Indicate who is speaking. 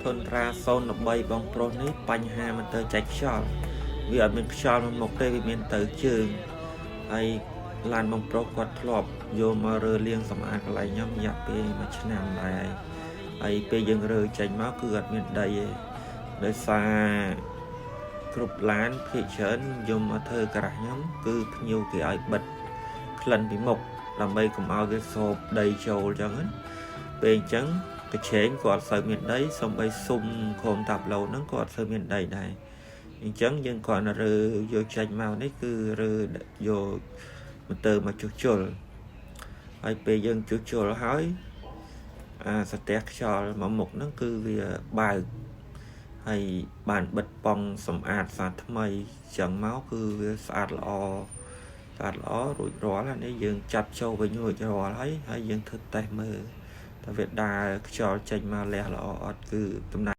Speaker 1: Tundra 013បងប្រុសនេះបញ្ហាមិនទៅចែកខ្យល់វាអត់មានខ្យល់មួយមុខទេវាមានទៅជើងហើយឡានបងប្រុសគាត់ធ្លាប់យកមករើលាងសម្អាតកន្លែងខ្ញុំរយៈពេលមួយឆ្នាំដែរហើយពេលយើងរើចេញមកគឺអត់មានដីទេដោយសារគ្រប់ឡានភាគច្រើនយកមកធ្វើការ៉ាស់ខ្ញុំគឺភ្ញៀវគេឲ្យបិទក្លិនពីមុខដើម្បីកុំឲ្យវាស្រូបដីចូលអញ្ចឹងណាពេលអញ្ចឹងកញ្ឆេងក៏អត់សូវមានដីសំបីស៊ុំក្រុមតាប់ឡូហ្នឹងក៏អត់សូវមានដីដែរអញ្ចឹងយើងគ្រាន់តែរើយកចេញមកនេះគឺរើយកម៉ូទ័រមកជួសជុលហើយពេលយើងជួសជុលហើយអាសទះខ្យល់មកមុខហ្នឹងគឺវាបើកហើយបានបិទប៉ុងសម្អាតសាថ្មីចឹងមកគឺវាស្អាតល្អស្អាតល្អរួចរាល់ហើយនេះយើងចាប់ចូលវិញរួចរាល់ហើយហើយយើងធ្វើតេស្តមើលតើវាដើរខ្យល់ចេញមកលះល្អអត់គឺដំណើរ។